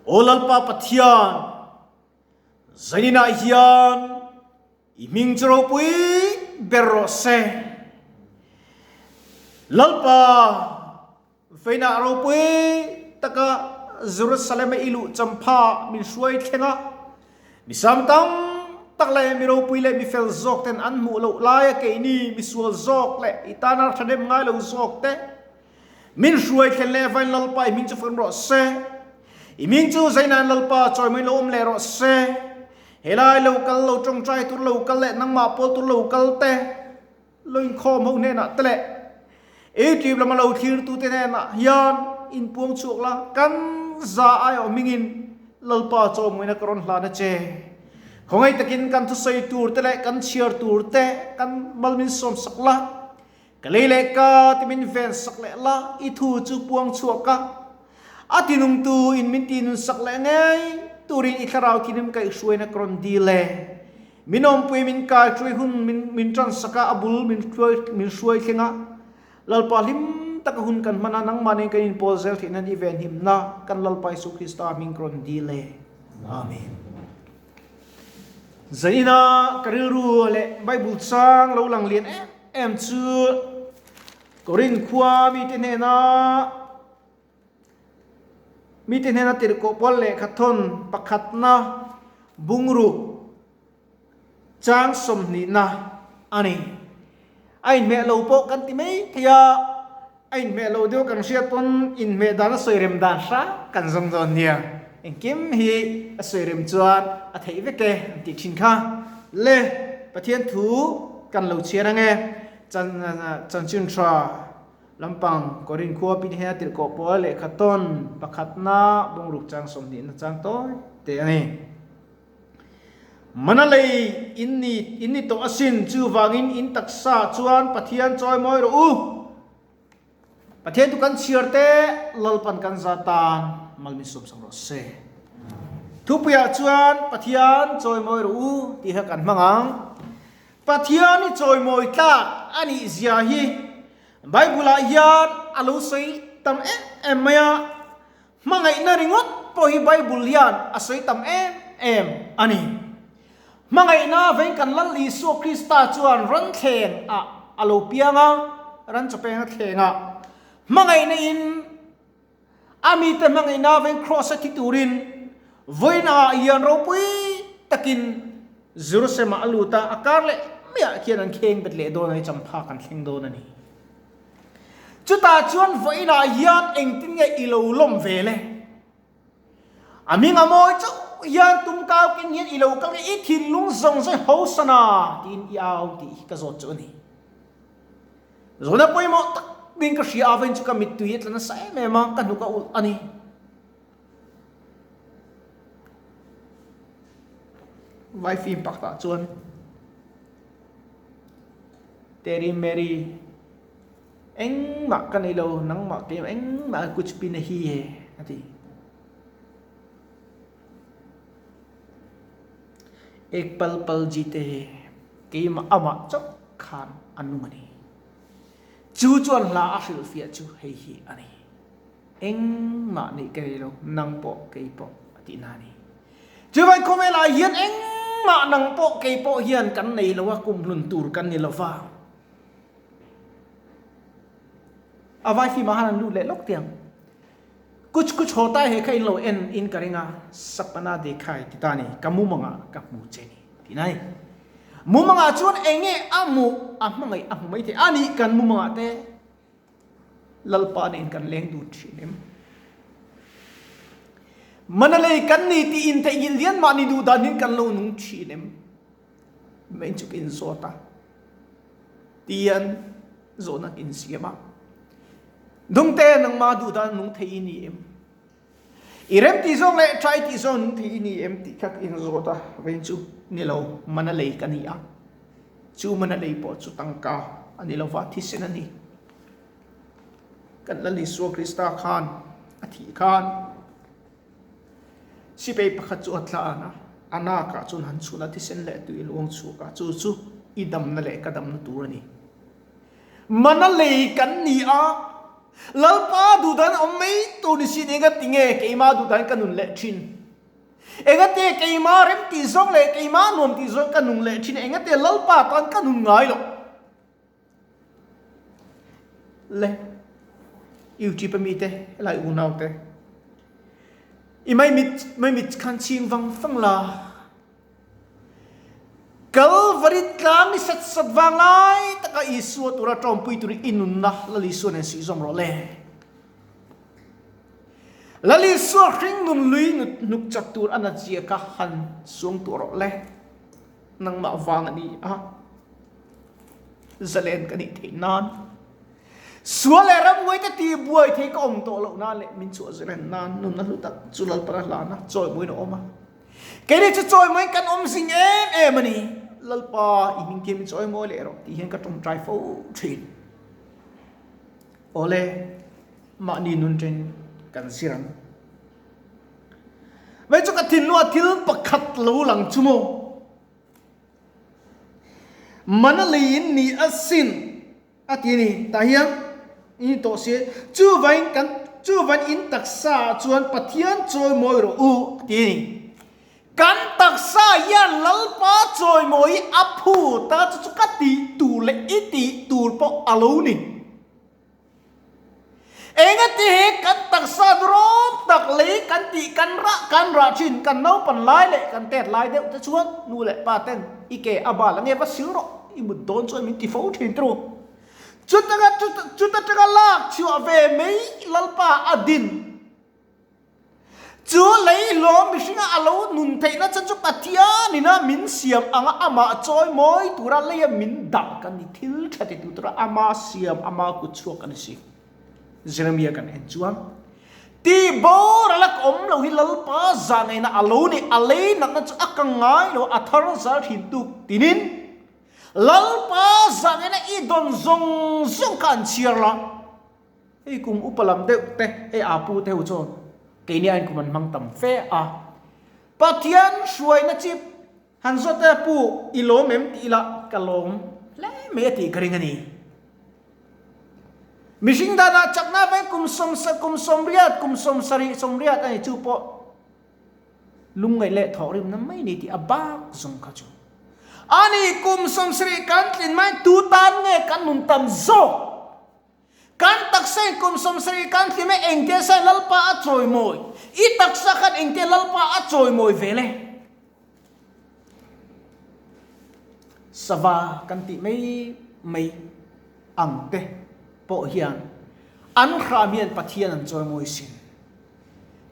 Aw Lalpa Pathian, zaninah hian i hming chu ropui ber rawh se. Lalpa, Veinah ropui taka Jerusalem-a i luh champha min hruai thleng a, mi sang tam tak leh mi ropui leh mi fel zawk ten an hmuh loh laia keini mi sual zawk leh i tana thahnem ngai lo zawk te min hruai thlen leh vain Lalpa i hming chu fun rawh se. I hming chu zeinan Lalpa chawimawi lo awm leh rawh se. Helai lo kal lo tawngtai tur lo kal leh nangmah pawl tur lo kal te Lo inkhawm ho hnenah te leh YouTube lama lo thlirtute hnenah hian inpuang chhuak la, kan za aiawh hmingin Lalpa chawmawina ka rawn hlan a che. Khawngaih takin kan thusawi tur te leh kan chhiar tur te kan mal min sawmsak la, ka lei leh ka ti min vensak leh la, i thu chu puang chhuak a, a tinungtu in min tinunsak leh ngei turin i thlarau thinim kaihhruaina ka rawn dil e. Min awmpui min kai hruai hun min min tan sak a, a bul min hruai min hruai thleng a, Lalpa hlim taka hun kan hman a, nangmah nen kan inpawl zel theih nan i venhimna kan Lalpa Isu Krista hming ka rawn dil e. Amen. Zaina ka rilru leh Bible chang lo lang lian em em chu Korinth khua mite hnena Mite hnena tirhkoh pawl lehkha thawn pakhatna bungruk chang sawmhnihna a ni. A inhmeh lo pawh kan ti mai thei a, a inhmeh lo deuh kan hriat pawn inhmeh dan a sawi rem dan hrang kan zawng dawn nia. Engkim hi a sawi rem chuan a theih vek e an tih thin kha. Le Pathian thu kan lo chhiar ange chanchin tha. Lampang, Korin khua pin hian a tirhkoh pawl lehkha tawn pakhatna bungruk chang sawmhnihna chang tawi te a ni. Mana lei in ni in ni tawh asin, chuvangin in taksa chuan Pathian chawi mawi rawh u. Pathian tu kan chhiar te Lalpan kan za tan mal min sawm sak rawh se. Thupuiah chuan Pathian chawi mawi rawh u tih kha kan hmang ang. Pathian i chawimawi tlak a nih zia hi Bible-ah hian a lo sawi tam em em mai a, hmangaihna ringawt pawh hi Bible hian a sawi tam em em a ni. Hmangaihna veng kan Lal Isua Krista chuan ran thleng ah a lo piang a, ran chawpeng a thleng a, hmangaihna in a mite hmangaihna veng Kraws a thi turin vawiinah hian ropui takin Jerusalem-ah a lut a, a kar leh maiah khian an kheng bet leh dawn a ni, champha kan thleng dawn a ni. Chutah chuan vawiinah hian engtin nge i lo lawm ve le? A hming a mawi chauh hian tum kau kin hian i lo kal nge i thinlung zawng zawng Hosana tiin i au tih hi ka zawt chu a ni. Zawhna pawimawh tak ding ka hria avangin chu ka mittui a tla nasa em em a, ka hnuk a ulh a ni. Vai film pakhatah chuan Teri Meri engmah ka nei lo, nangmah keimah engmah kuch bhi nahi hai a ti. Ek pal pal jite he keimah amah chauh khan a nung a ni. Chu chuan hla a hrilhfiah chu hei hi a ni. Engmah nih ka nei lo, nang pawh kei pawh a tih na a ni. Chuvai khawvelah hian engmah nang pawh kei pawh hian kan nei lo a, kumhlun tur kan ni lo va. A vai fimah khan an lut leh lawk tiang. Kuch kuch haw tai he kha in lo en in ka ring a, sapana dekhai ti ta ni, ka mumangah ka hmu che ni ti nai. Mumangah chuan eng nge a hmuh, a hmangaih a hmu mai thei a nih kan mumangah te Lalpa nen kan leng dun thin em? Mana lei kan ni tih in theihnghilh lian mahni duh dan hin kan lo nung thin em? Mei chu ka inzawt a, tian zawhna ka insiam a. Dungte nangma duh dan nung thei i ni em? I rem tih zawng leh tha i tih zawng nung thei i ni em tih kha ka inzawt a, vawiin chu ni lo, mana lei ka ni a. Chu mana lei pawh chu tangka a ni lova, thisen a ni. Kan Lal Isua Krista khan a thih khan Sipai pakhat chu a tlan a, a nakah chuan han chhun a, thisen leh tui luang chhuak a, chu chu i damna leh ka damna tur a ni. Mana lei kan ni a, Lalpa duhdan awm mai tur ni sin enga tinge keima duhdan ka nun leh thin? Enga te keima rem tih zawng leh keima nuam tih zawng ka nung leh thin? Enga te Lalpa tan ka nun ngai loh? Le YouTube a mite helai unau te i maimit maimit khan ching vang vang la. Kalvari tlang ni sat sat vang lai taka Isua tura tawmpui turin i nunna Lal Isua nen suih zawm rawh le. Lal Isua hring nun lui hnuk chat tur a nat zia kha han suang tuah rawh le. Nangmah vang a ni a, zalen ka nih theih nan. Sual leh ramngawi te tih buai thei ka awm tawh loh nan leh min chhuah zalen nan nunna hlu tak chu Lalpan a hlan a, chawimawiin a awm a. Keini chu chawimawiin kan awm zing em em a ni. Lalpa, i hming thiam i chawimawi leh rawh tih hian ka tawngtai fo thin. Awle, mahni nun chen kan zir ang. Mai chu ka thinlung ah thil pakhat lo lang chu maw? Mana leiin ni asin. A ti a ni, tah hian in in tawh si, chuvain kan chuvain in taksa ah chuan Pathian chawimawi rawh u a ti a ni. Kan taksa hian Lalpa chawimawi hi a phut a, chu chu ka tih tur leh i tih tur pawh a lo ni. Engati hi kan taksa durawm tak lei kan tih kan rah kan rah thin, kan naupan lai leh kan tet lai deuh te chuan nu leh pa ten i ke a bal ange va sil rawh i mut dawn chuan min ti fo thin tru. Chutanga chuta tanga lak chhuah ve mai Lalpa a din. Chu leihlawm mihringa a lo nun theihna chan chu Pathianina min siam anga amah chawimawi tura leia min dah kan ni, thil tha titu tura ama siam, ama kut chhuak a ni si. Jeremia kan en chuan, Ti boral a ka awm lo hi Lalpa zahngaihna a lo ni, a lei natna chu a ka ngai lo, a thar zal thin tuk tinin Lalpa zahngaihna i dawn zawng zawng kha an chhiar la. Hei kum upa lam deuh te, hei aa pu te ho chuan keini aiin kum an hmang tam fe a. Pathian hruaina chi han zawt e pu i lawm em tih ila ka lawm hle mai a tih ka ring a ni. Mihring danah chakna veng kum sawmsa kum sawmriat kum sawmsarih sawmriat a ni chu pawh Lungngaih leh thawhrimna mai ni tih a bak zawng kha chu. Ani kum 70 kan tlin mai tu tan nge kan nun tam zawk? Kan taksa in kum 70 kan tlin mai engtia sai Lalpa a chawimawi? I taksa khan engtia Lalpa a chawimawi ve le? Sava kan tih mai mai ang te pawh hian an hram hian Pathian an chawimawi sin.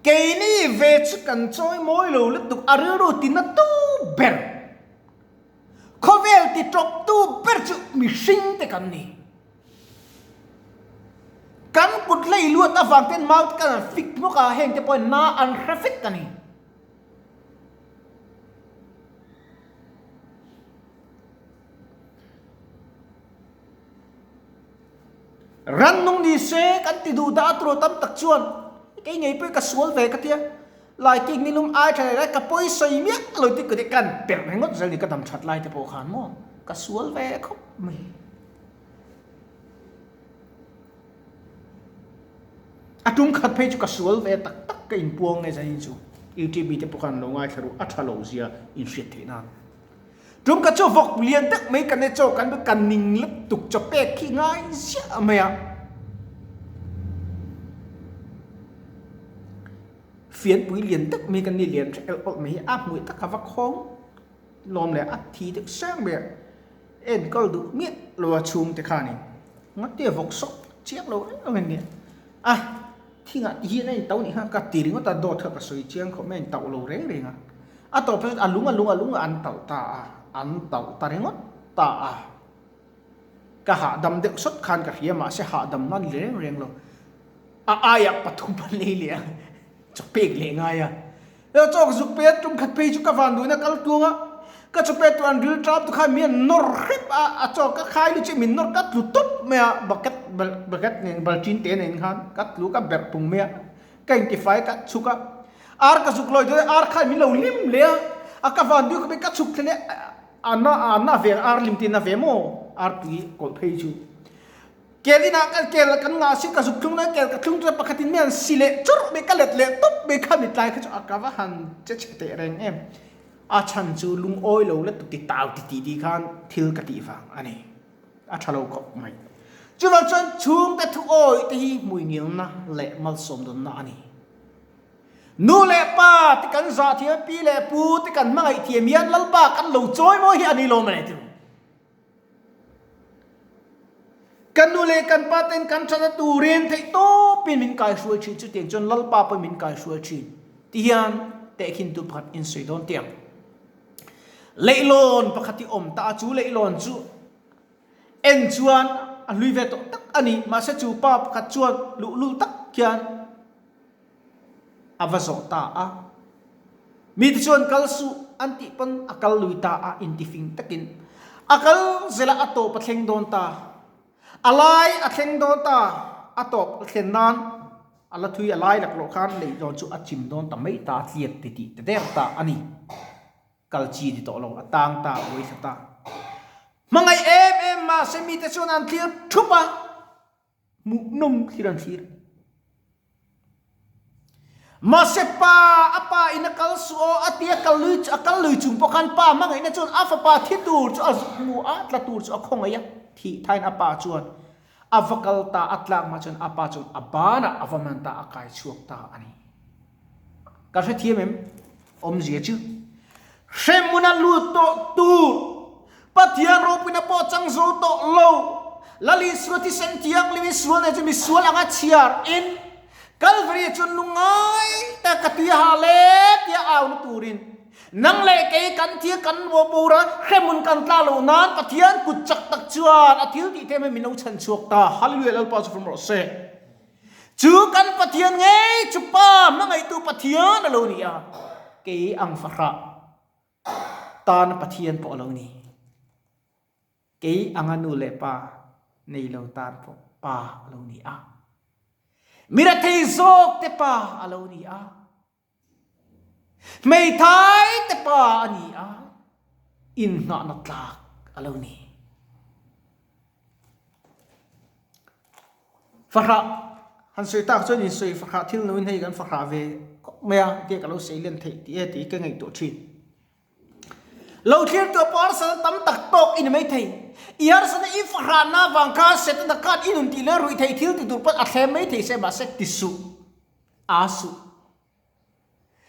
Keini ve chu kan chawi mawi lo lutuk, a rilru tina tu ber, khawvel ti tawp tu ber chu mihring te kan ni. Kan kut hlei luat avang ten mau te kan han fik hmawk a, heng te pawhin na an hre vek a ni. Rannung ni se kan ti duh dah a turaw tam tak chuan kei ngei pawh ka sual ve ka tia lai kik ni lum ai tha leh lai ka pawi sawi miah lo ti ka kan perh ringawt zel ni ka dam that lai te pawh khan maw ka sual ve khawp mai. A tum khat phei chu ka sual ve tak tak ka inpuang nge zanin chu UTB te pawh khan lo ngaithla ru a tha lo zia inhriat theih nan. Tum ka chu vawk lian deuh mai kan e chaw kan kan ning lutuk chaw pek khi ngai ziah mai a. Fianpui lian deuh mai kan ni lian tha elh awlh mai hi a hmuih tak a va khawng lawm leh a thi deuh sang mai a. Enkawl duh miah lo a chhung te khanin ngatia vawk sawk chiang lo reng reng ania. A thingah ti hian a intauh nih kha ka ti ringawt a dawt kha ka sawi chiang khawp mai a intauh lo reng reng a. A tawp phei chuan a lung a lung a lung a an talh ta a, an talh ta ringawt ta a. Ka hahdam deuh sawt khan ka hria mahse hahdam nan reng reng lo. A aiah pathum an lei leh a, chaw pek leh ngai a. Chaw ka zuk pe a, tum khat phei chu ka van duhna kal tluang a, ka chaw pek tur an ril tap tu khan min an nawr hrep a, a chaw ka khai lu chu min nawr ka tlu tawp mai a, bucket bucket nen baltin te nen khan ka tlu ka berh tung mai a. Ka intifai ka chhuk a, ar ka zuk lawi dawn a, ar khan min lo lim leh a, a ka van deuh khawp in ka chhuk thleng a, a na a na ve ar lim te na ve maw, ar tui kawlh phei chu. Kel inah ka kel kan ngah si ka zuk thlung lai kel ka thlung chuan pakhat in mi han si leh churh mai ka let leh tawp mai kha mitlai kha chu a ka va han che chhe teh reng em. A chhan chu lungawi lo la tu ti tau ti ti ti khan thil ka tih vang a ni. A tha lo khawp mai. Chuvang chuan chhungte thu awi te hi hmuingilna leh malsawmdawnna a ni. Nu leh pa te kan zah thiam a, pi leh pu te kan hmangaih thiam hian Lalpa kan lo chawi mawi hi a ni lawm a ni tih. Kan nu leh kan pa ten kan thatna turin theihtawpin min kaihruai thin, chutiang chuan Lalpa pawhin min kaihruai thin ti hian tehkhintu pakhat in sawi dawn teh ang. Leihlawn pakhat hi awm ta a, chu leihlawn chu en chuan a hlui ve tawh tak a ni, mahse chu pa pakhat chuan luhlul tak hian a va zawh ta a. Mite chuan kal suh an tih pawn a kal lui ta a, intifing takin a kal zel a, a tawp a thleng dawn ta. A lai a thleng dawn ta, a tawp a thlen nan a la thui a lai laklawh khan leihlawn chu a chim dawn ta mai ta, a tliak ti tih ta der ta a ni. Kal chi ni tawh lo, a tang ta, a uai thla ta. Hmangaih em em mahse mite chuan an thlir thup a. Hmuhnawm thlir an thlir. Mahse pa, a pa in a kal suh aw, a ti a kal lui a kal lui chung pawh khan pa hmangaihna chuan a fapa thi tur chu a zuk hmu a, tla tur chu a khawngaih a, thih thain a pa chuan a va kal ta, a tlak hma chuan a pa chuan a banah a va man ta, a kai chhuak ta a ni. Ka hrethiam em? Awmzia chu hremhmun a lut tawh tur, Pathian ropuina pawh chang zo tawh lo, Lal Isua thisen thianghlim i sual nei chu misual anga chhiar in Kalvari ah chuan lungngai tak ka tui a ha le tia auna turin nang leh kei kan thil kan bo bora hremhmun kan tla loh nan Pathian kut chak tak chuan a thil tih theih mai min lo chhan chhuak ta. Hallelujah Lalpa chu fam rawh se. Chu kan Pathian ngei chu Pa hmangaihtu Pathian a lo ni a, kei ang fahrah tan Pathian pawh a lo ni. Kei anga nu leh pa nei lo tan pawh Pa a lo ni a. Mi rethei zawk te Pa a lo ni a. Hmeithai te pa a ni a, innghahna tlak a lo ni. Fahrah han sawi tak chuan insawi fahrah thil loin hei kan fahrah ve khawp mai a, tia ka lo sawi len theih tih e tih ka ngaihtuah thin. Lo thlir tawh pawh harsatna tam tak tawk i ni maithei. I harsatna i fahrahna avang khan Setana khan i nun tih leh ruih theih thil ti tur pawn a thlem maithei se mahse ti suh. Aa suh.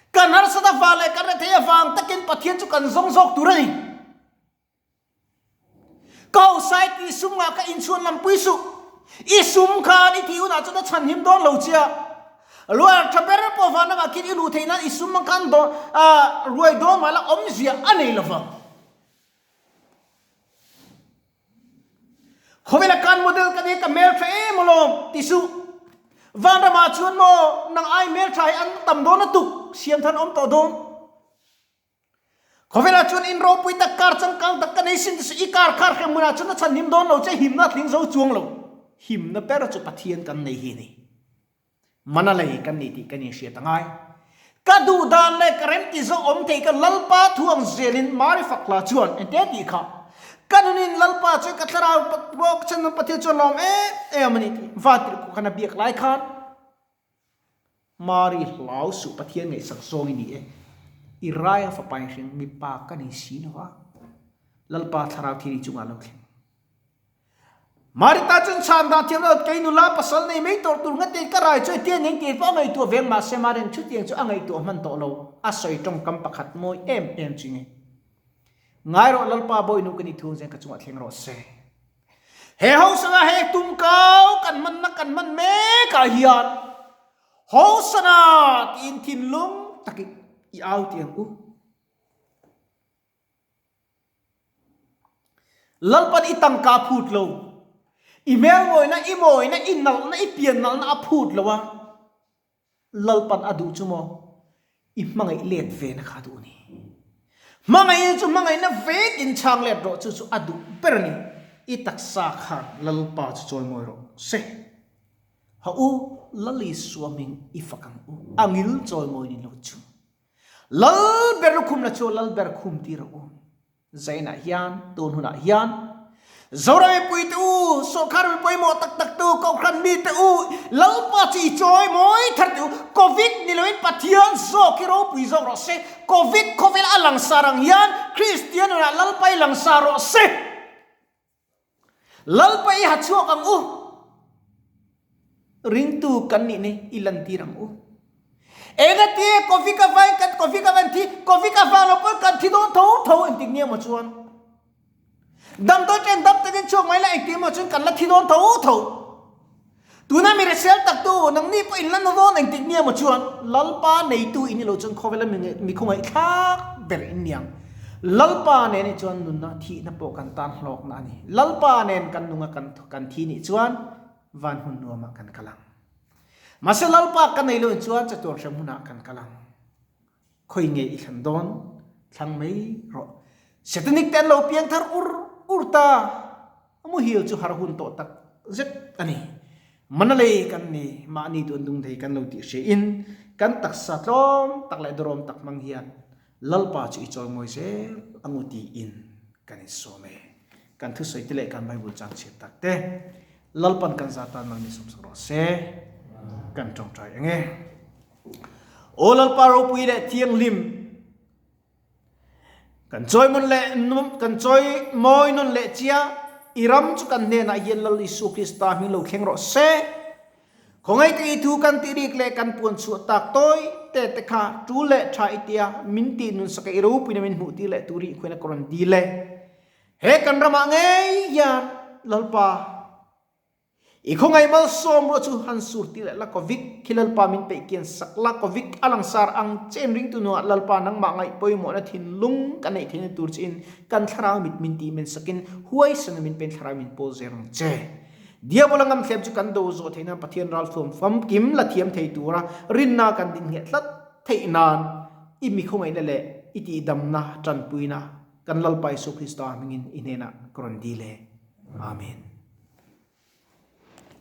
Kan harsat avang leh kan rethei avang takin Pathian chu kan zawng zawk tur a ni. Ka hosai tih sum ngah kha inchhuan lampui suh. I sum khan i tih hunah chuan a chhanhim dawn lo che a. Luar tha ber pawh van lamah khian i luh theih nan i sum ang khan ruai dawn mah la awmzia a nei lo vang. Khawvela kan model ka nia ka hmeltha em alawm ti suh. Vanramah chuan maw nang ai hmeltha hi an tam dawn lutuk siam than awm tawh dawn. Khawvelah chuan in ropui tak kar changkang tak ka nei sin ti suh i kar khar hrem hmunah chuan a chhan him dawn lo che himna a tling zo chuang lo. Himna ber chu Pathian kan nei hi a ni. Mana lei kan ni tih kan inhriat a ngai. Ka duh dan leh ka remti zawk awm thei ka Lalpa thu ang zelin Mari Fakla chuan engte tih kha ka nunin Lalpa chuan ka thlarau ruak chhan Pathian chuan lawm em em a ni tih Vantirhkoh khan a biak lai khan Mari hlau suh Pathian ngaihsak zawng i ni e. I raia fapa in hring mipa ka nei si lo a Lalpa thlarau thil i chungah a lo thleng. Marita chuan chhan dah thiam lo, kei nula pasal nei mai tawh tur ngat in ka rai chu hetiang eng tih pawh a ngaihtuah veng mahse Marian chutiang chu a ngaihtuah hman tawh lo, a sawi tawngkam pakhat mawi em em chu nge. Ngai rawh Lalpa Bawinu ka nih thung zen ka chungah thleng rawh se. He Hosana he tumkau kan hmanna kan hman mek ah hian Hosana tiin thinlung takin i au tiang u. Lalpan i tangka a phut lo. I hmelmawina, i mawina, i nalhna, i pian nalhna a phut lo a. Lalpan a duh chu maw? I hmangaih let ve na kha a duh a ni. Hmangaihna chu hmangaihna vekin chhang let rawh chu chu a duh ber a ni. I taksa khan Lalpa chu chawimawi rawh se. Ha u, Lal Isua hming i fak ang u. A ngil chawimawi ni lo chu. Lal ber lukhum la chu lal ber khum tir a awm. Zainah hian, tun hunah hian. Zoram mipui te u, sawrkar mi pawimawh tak tak te u, Kohhran mi te u, Lalpa chu i chawi mawi thar teh u. Covid ni loin Pathian zawk hi ropui zawk rawh se. Covid khawvel a langsar ang hian Kristian nunah Lalpa i langsar rawh se. Lalpa i ha chhuak ang u. Ringtu kan nih ni i lantir ang u. Engatinge Covid avangin kan Covid avangin thi, Covid avang lo pawh kan thi dawn tho tho engtik nia maw chuan. Damdawi ṭen dam takin chhuak mai la engtik emaw chuan kan la thi dawn tho tho. Tuna mi resel tak tu nangni pawh in la na dawn engtik nia maw chuan Lalpa neitu in ni lo chuan khawvela mi khawngaihthlak ber in niang. Lalpa nen hi chuan nunna thihna pawh kan tan hlawkna a ni. Lalpa nen kan nunga kan kan thi nih chuan van hmun nuamah kan kal ang. Mahse Lalpa kan nei loin chuan chatuan hrem hunah kan kal ang. Khawi nge i thlan dawn? Thlang mai rawh. Satanic te an lo piang thar ur ur ta. A muhil chu har hun tawh tak zet a ni. Mana lei kan ni, mahni tun dung thei kan lo tih hria in kan taksa tlawm tak leh dawrawm tak hmang hian Lalpa chu i chawimawi zel angu tiin kan insawm e. Kan thusawi te leh kan Bible chang chhiat tak te Lalpan kan za tan mal min sawmsak rawh se. Kan tawngtai ange. Aw Lalpa ropui leh thianghlim, kan chawimawn leh kan chawimawi nawn leh chia, i ram chu kan hnenah hian Lal Isua Krista hming lo thleng rawh se. Khawngaih te i thu kan tih rik leh kan puan chhuah tak tawi te te kha tul leh tha i tia min tih nun saka i ropuina min hmuh tir leh tur hi khuaina ka rawn dil e. He kan ramah ngei hian Lalpa, I khawngaih malsawm ruah chu han sur ti leh la Covid khi Lalpa min peih kian sak la Covid a langsar ang che in ringtu hnuah Lalpa nangmah ngaih pawimawhna thinlung ka neih theihna tur chiin kan thlarau mit min tih men sakin huaisana min pen thlarau min pawl zel ang che. Diabola ngamthlem chu kan do zawh theih nan Pathian ralthuam famkim la thiam thei tura rinna kan din ngheh tlat theih nan i mi khawngaihna leh i tihdamna tanpuina kan Lalpa Isua Krista hmingin i hnenah ka rawn dil e. Amen.